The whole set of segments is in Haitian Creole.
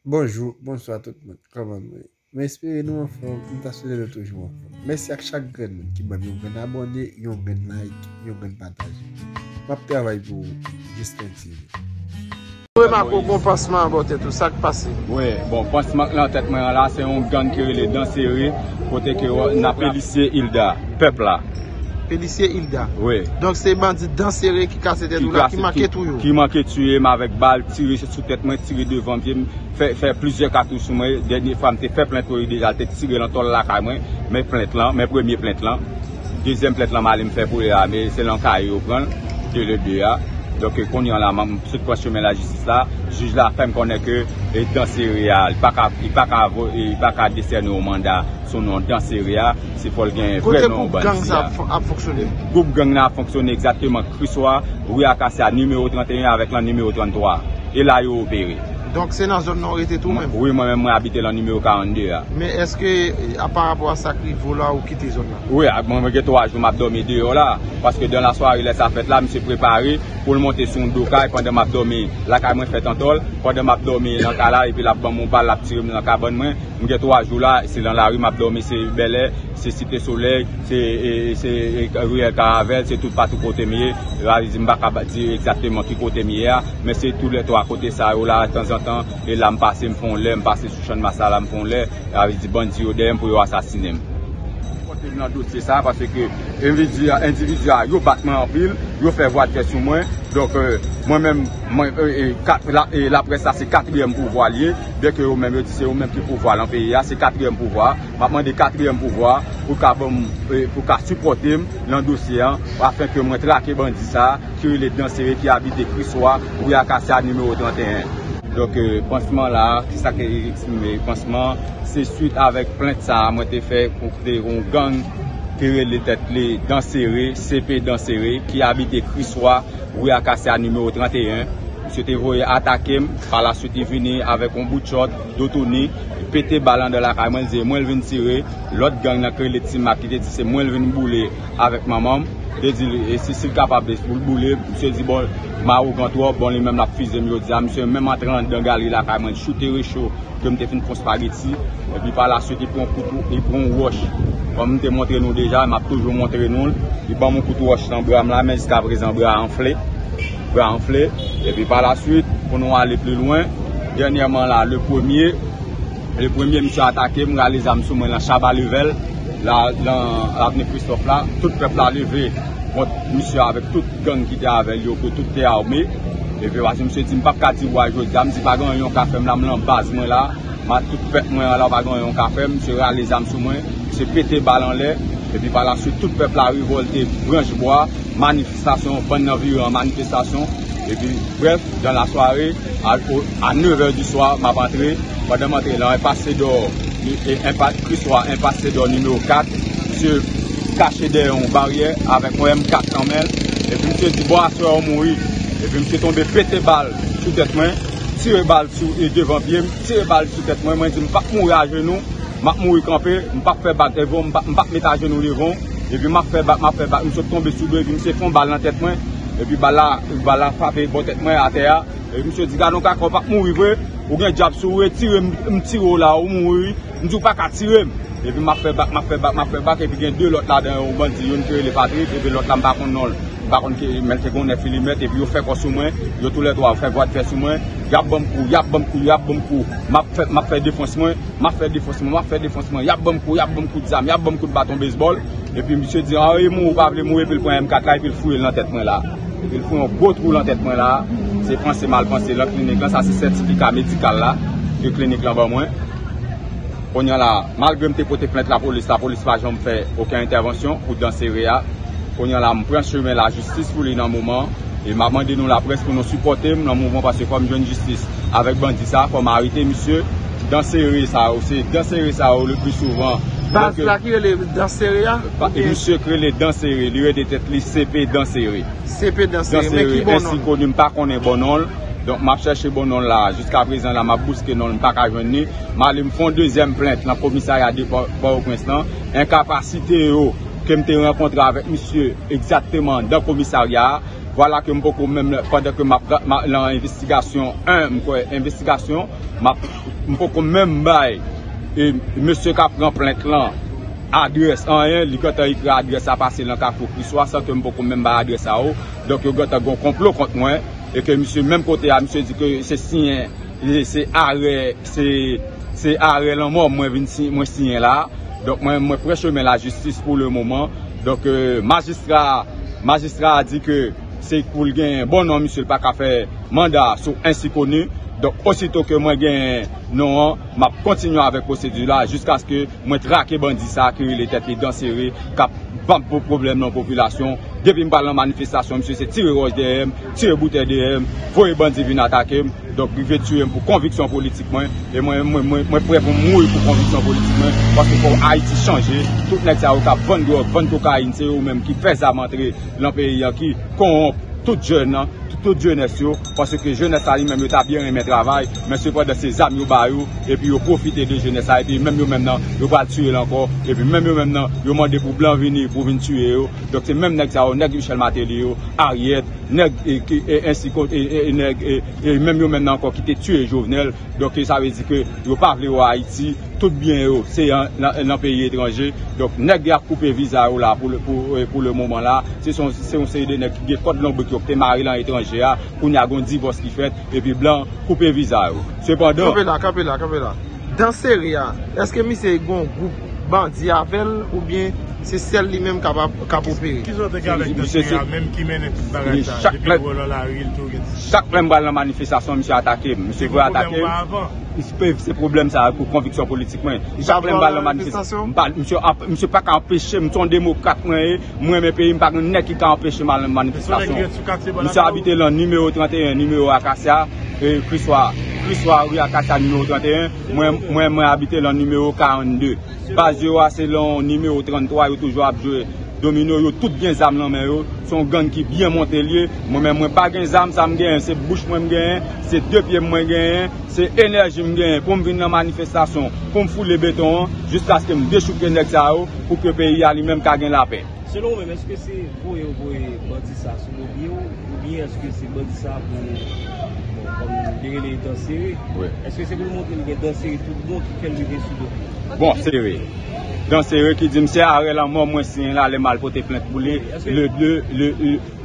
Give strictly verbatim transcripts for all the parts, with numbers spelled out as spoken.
Bonjou, bonswa tout moun. Kòman nou ye? M espere nou anfòm, m ta swete nou toujou anfòm. Mèsi ak chak grenn moun ki ban m yon grenn abòne, yon grenn like, yon grenn pataje. M ap travay pou ou, Justin T V. Remake w gon pansman anba tèt ou, sa k pase? Wi, bon, pansman k nan tèt mwen an la, se yon gang ki rele Dan Sere, kote ke n ap Pelisye Hilda, pèp la. Pelisye Hilda. Wi. Donk se bandi Dan Sere ki kase tèt ou la, ki manke touye w. Ki manke tiye m avèk bal, tire sou tèt mwen, tire devan pye m, fè, fè plizyè katouch sou mwen. Dènye fwa m te fè plent pou li deja, l te tire nan tòl lakay mwen, men plent lan, men premye plent lan. Dezyèm plent lan m ale m fè pou li a, men se nan kay yo pran l, de le de a. Donk, kounye a la, m sot pran chemen lajistis la, jij la fè m konnen ke e Dan Sere a, li pa ka, li pa ka vo-, li pa ka desène yon manda sou non Dan Sere a, se fò l gen vrè non bandi a. Kote gwoup gang sa ap fon-, ap fonksyone? Gwoup gang nan ap fonksyone egzakteman Kriswa, ri Akasya nimewo trannteyen avèk lan nimewo tranntwa. E la yo opere. Donk se nan zòn nan w rete tou menm? Wi, mwen menm mwen abite lan nimewo karannde a. Men èske, e, a, pa rapò a sa k rive w la, ou kite zòn nan? Wi, a, mwen, mwen gen twa jou m ap dòmi deyò la, paske dan lasware lè sa fèt la, misye prepare pou l monte sou yon do kay pandan m ap dòmi lakay mwen fèt an tòl, pandan m ap dòmi nan kay la, epi l ap ban m yon bal, l ap tire m nan kabann mwen. M gen twa jou la, se nan lari m ap dòmi, se Bèlè, se Site Solèy, se, e, se, e, riyèl Karavèl, se tout patou kote m ye. Sa vle di m pa ka ba, di egzakteman ki kote m ye a, men se tou lè twa kote sa yo la, tanzantan, e la m pase, m fè yon lè, m pase sou Channmas la, m fè yon lè, sa vle di bandi yo dèyè m pou yo asasinen m. Kote m nan dosye sa, paske endividi a, endividi a, yo bat mwen anpil, yo fè vwadfè sou mwen. Donk, e, mwen menm, mwen, e, e, kat-, la, e, laprès la, se katriyèm pouvwa l ye. Byenke yo menm, yo di se yo menm ki pouvwa nan peyi a, se katriyèm pouvwa. M ap mande katriyèm pouvwa pou ka ban m, e, pou ka sipòte m nan dosye an, afenke mwen trake bandi sa a, ki rele Dan Sere, ki abite Kriswa, ri Akasya nimewo trannteyen. Donk, e, pansman la, ki sa ki eksprime pansman, se swit avèk plent sa a mwen te fè kont yon gang ki rele tèt li Dan Sere, C P Dan Sere, ki abite Kriswa, ri Akasya nimewo trannteyen. Misye te voye atake m, pa laswit li vini avèk yon bout chòt, do touni, pete bal anndan lakay mwen, li di mwen l vin tire, lòt gang nan ki rele Ti Mak ki te di se mwen l vin boule avèk manman m, te di li, e si, si l kapab pou l boule, misye di bon, m awogan twòp, bon li menm l ap fize m jodi a, misye menm antre anndan galri lakay mwen, choute recho, ke m te fin fon spageti, epi pa laswit, li pran kout, li pran yon wòch. Kòm m te montre nou deja, m ap toujou montre nou l. Li ban m yon kout wòch nan bra m la, men jiskaprezan bra a anfle. Bra a anfle. Epi pa laswit, pou nou ale pli lwen, dènyèman la, le premye, le premye, misye atake m, rale zam sou mwen nan Chaba Levèl, la, nan Avni Kristòf la. Tout pèp la leve kont misye avèk tout gang ki te avè l yo, ke tout te ame. Epi paske misye di m p ap ka di w a jodi a, m di pa gen anyen w ka fè m la, m lan baz mwen la, m a tout pèp mwen an la, pa gen anyen w ka fè m. Misye rale zam sou mwen, misye pete bal anlè, epi pa laswit tout pèp la revòlte, branch bwa, manifestasyon, bann nan vire an manifestasyon, epi brèf, dan lasware, a, o, a nevè di swa, m ap antre, pandan m antre lan, enpas Sedò, e, enpas Kriswa, enpas Sedò nimewo kat, misye kache dèyè yon baryè avèk yon M kat nan men l. Epi misye di, "Bon, aswè a w mouri." Epi misye tonbe pete bal sou tèt mwen, tire bal sou, e, devan pye m, tire bal sou tèt mwen. Mwen di, "M p ap mouri ajenou, m ap mouri kanpe, m p ap fè bak devan w, m p ap, m p ap met ajenou devan w." Epi m ap fè bak, m ap fè bak, m sot tonbe sou do, epi misye fè yon bal nan tèt mwen. Epi bal la, bal la frape bò tèt mwen atè a. Epi misye di, "Gade yon kaka, w p ap mouri vre. Ou gen dyab sou ou, retire m, m tire w la, ou mouri." M di, "W pa ka tire m." Epi m ap fè bak, m ap fè bak, m ap fè bak, epi gen de lòt ladan yo, bandi, youn ki rele Patrik, epi lòt la m pa konn non l. M pa konn ki, men l te gen yon nèf milimèt, epi yo fè kò sou mwen, yo toulètwa fè vwadfè sou mwen, y ap ban m kou, y ap ban m kou, y ap ban m kou. M ap fè, m ap fè defans mwen, m ap fè defans mwen, m ap fè defans mwen, y ap ban m kou, y ap ban m kout zam, y ap ban m kout baton bezbòl. Epi misye di, "A, e mouri, ou pa vle mouri," epi l pran M kat la, epi l foure l nan tèt mwen la. Epi l foure yon gwo twou nan tèt mwen la. Se panse m al panse lan klinik lan, sa se sètifika medikal la ke klinik lan ban mwen. Kounye a la, malgre m te pote plent lapolis, lapolis pa janm fè okenn entèvansyon pou Dan Sere a. Kounye a la, m pran chemen lajistis pou li nan moman. E m ap mande nou laprès pou nou sipòte m nan mouvman, paske fò m jwenn jistis avèk bandi sa, fò m arete misye. Dan Sere sa yo, se Dan Sere sa yo le pli souvan. Baz la ki rele Dan Sere a? Misye ki rele Dan Sere, li rete tèt li C P Dan Sere. C P Dan Sere, men ki bon non l? Ensi koni, m pa konnen bon non l. Donk, m ap chèche bon non l la. Jiskaprezan la, m ap bouske non l, m pa ka jwenn li. M ale m fè yon dezyèm plent nan komisarya de Pò-, Pòtoprens lan. Enkapasite yo ke m te rankontre avèk misye egzakteman dan komisarya a. Vwala ke m poko menm, pandan ke m ap, m ap nan envestigasyon, en, m kwè envestigasyon, m ap, m poko menm bay, e, mesye k ap pran plent lan adrès anyen, li gentan ekri adrès la pase nan Kafou Kriswa, san ke m poko menm bay adrès sa yo. Donk, yo gentan gen yon konplo kont mwen, e ke misye, menm kote a, misye di ke se siyen, e se arè, se, se arè lanmò mwen vin si-, mwen siyen la. Donk, mwen, mwen pran chemen lajistis pou le moman. Donk, e, majistra, majistra a di ke se pou l gen bon non misye, l pa ka fè manda sou ensi koni. Donk, osito ke mwen gen non an, m ap kontinye avèk pwosedi la jiskaske mwen trake bandi sa a ki rele tèt li Dansere, k ap ban m pou pwoblèm nan popilasyon. Depi m pral nan manifestasyon, misye se tire wòch dèyè m, tire boutèy dèyè m, voye bandi vin atake m. Donk, rive tiye m pou konviksyon politik mwen. E mwen, mwen, mwen, mwen prè pou m mouri pou konviksyon politik mwen. Paske fò Ayiti chanje. Tout nèg sa yo k ap vann dwòg, vann kokayin, se yo menm ki fè zam antre nan peyi a, ki kowonp tout jèn nan, tout, tout jenès yo. Paske jenès la li menm yo ta byen renmen travay, men sepandan se zam yo ba yo, epi yo pwofite de jenès la, epi menm yo menm nan, yo pral tiye l ankò, epi menm yo menm nan, yo mande pou blan vini pou vin tiye yo. Donk se menm nèg sa yo, nèg Michel Martelly yo, Ariette, nèg, e, ki, e, ensi kon, e, e, e, nèg, e, e, menm yo menm nan ankò ki te tiye Jovenel. Donk, e, sa vle di ke yo pa vle wè Ayiti, tout byen yo, se an, nan, nan peyi etranje. Donk, nèg y ap koupe viza yo la pou le, pou, e, pou le moman la, se son, se yon seri de nèg ki gen kòd lonbrik yo, ki te mare lan etranje a, kounye a gon divòs ki fèt, epi blan koupe viza yo. Sepandan, kanpe la, kanpe la, kanpe la. Dansere a, èske misye gon gwoup bandi avè l oubyen se sèl li menm k ap, k ap opere? Ki jan w te gen avèk Dansere a menm ki mennen tout bagay sa? Depi l wè w nan lari, l tou gen ti... Chak lè m pral nan manifestasyon, misye atake m. Misye vre atake m. Se pwoblèm sa pou konviksyon politik mwen. Chak lè m pral nan manifestasyon, m pa, misye, misye pa ka anpeche m. M se yon demokrat mwen ye. M renmen peyi m, pa gen nèg ki ka anpeche m al nan manifestasyon. Misye abite lan nimewo trannteyen, nimewo Akasya, e, Kriswa, Kriswa, ri Akasya, nimewo trannteyen. Mwen, mwen, mwen abite lan nimewo karannde. Baz yo a se lan nimewo tranntwa, yo toujou ap jwe domino, yo tout gen zam nan men yo. Se yon gang ki byen monte l ye. Mwen menm, mwen pa gen zam, sa m genyen, se bouch mwen m genyen, se de pye m mwen genyen, se enèji m genyen pou m vin nan manifestasyon, pou m foule beton an, jiskaske m dechouke nèg sa yo, pou ke peyi a li menm ka gen lapè. Selon ou menm, èske se voye yo voye bandi sa sou do pye w, oubyen èske se bandi sa pou, bon, kòm li rele Dansere, èske se pou l montre l gen Dansere tout bon ki fè l rive sou do pye w? Bon, Dansere. Dansere ki di m se arè lanmò mwen siyen la lè m al pote plent pou li, le de, le,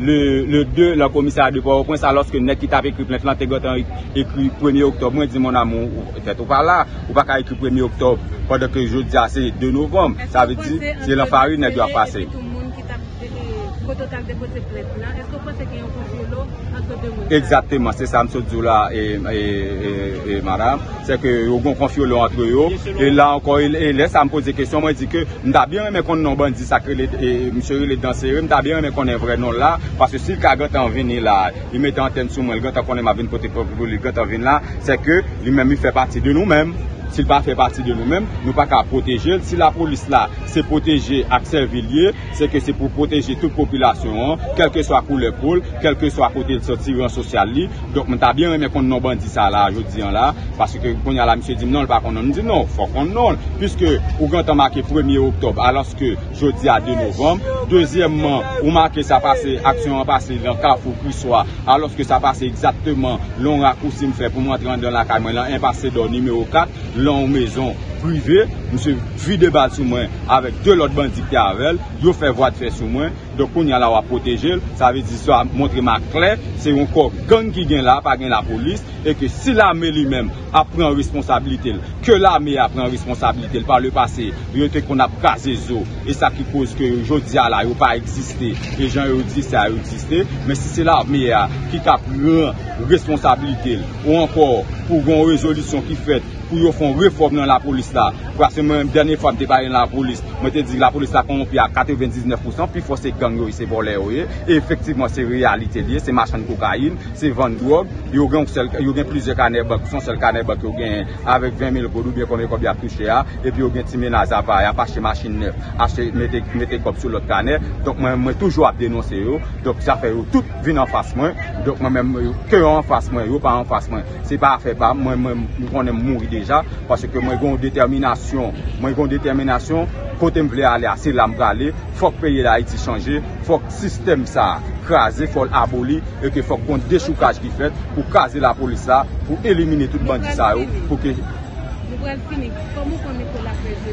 le, le de lan komisarya de Pòtoprens, alòske nèg ki t ap ekri plent lan te gentan ekri premye oktòb. Mwen di, mon amour, ou, tèt ou pa la, ou pa ka ekri premye oktòb, pandan ke jodi a se de novanm. Sa vle di, se lan farin nèg yo ap pase. Tout moun ki t ap, e, e, kote w t al depoze plent lan, èske w panse gen yon konfyolo ant de moun sa yo? Egzakteman, se sa m sot di w la, e, e, e, e, madanm. Se ke yo gen yon konfyolo ant yo. E la ankò, e, e lè sa m poze kesyon, mwen di ke m ta byen renmen konn non bandi sa k rele, e, misye rele Dansere, m ta byen renmen konnen vrè non l la, paske si l ka gentan vini la, li mete antèn sou mwen, li gentan konnen m ap vin pote plent pou li, li gentan vin la, se ke li menm li fè pati de nou menm. Si l pa fè pati de nou menm, nou pa ka pwoteje l. Si lapolis la se pwoteje ak sèvi l ye, se ke se pou pwoteje tout popilasyon an, kèlkeswa koulè po l, kèlkeswa kote l soti, ran sosyal li. Donk, mwen ta byen renmen konn non bandi sa la, jodi an la, paske kounye a la, misye di m non, l pa konn non. M di non, fò w konn non l, piske ou gentan make premye oktòb, alòske jodi a de novanm. Dezyèmman, ou make sa pase, aksyon an pase nan Kafou Kriswa, alòske sa pase egzakteman lan yon rakousi m fè pou m rantre anndan lakay mwen, lan enpas Sedò nimewo kat, lan yon mezon prive. Misye vide bal sou mwen avèk de lòt bandi ki te avè l. Yo fè vwadfè sou mwen. Donk, kounye a la, w ap pwoteje l. Sa vle di, sa montre m aklè, se yon kò gang ki gen la, pa gen lapolis, e ke si lame li menm ap pran responsabilite l, ke lame a pran responsabilite l, pa le pase, yo te konn ap kraze zo, e sa ki koz ke jodi a la, yo pa egziste, e jan yo egziste a, yo egziste, men si se lame a ki ka pran responsabilite l, ou ankò pou gen yon rezolisyon ki fèt, pou yo fè yon refòm nan lapolis la. Paske mwen menm, dènye fwa m te pale nan lapolis, mwen te di lapolis la kòwonpi a katrevendiznèf pousan, pifò se gang yo ye, se vòlè yo ye. E efektivman, se reyalite li ye, se machann kokayin, se vann dwòg. Yo gen yon sèl, yo gen plizyè kanè bank, se yon sèl kanè bank yo genyen avèk ven mil goud oubyen konbyen kòb y ap touche a. Epi yo gen ti mennaj apa y ap achte machin nèf, achte, mete, mete kòb sou lòt kanè. Donk mwen, mwen toujou ap denonse yo. Donk sa fè yo tout vin anfas mwen. Donk mwen menm, ke yo anfas mwen, yo pa anfas mwen, se pa afè pa m. Mwen, mwen, m konnen m mouri deja, paske mwen gen yon detèminasyon, mwen gen yon detèminasyon, kote m vle ale a, se la m prale. Fòk peyi Dayiti chanje, fòk sistèm sa a kraze, fò l aboli, e ke fòk gon dechoukaj ki fèt pou kraze lapolis la, pou elimine tout bandi sa yo, pou ke Nou pral fini. Kòman w konn Nicolas Fèzye?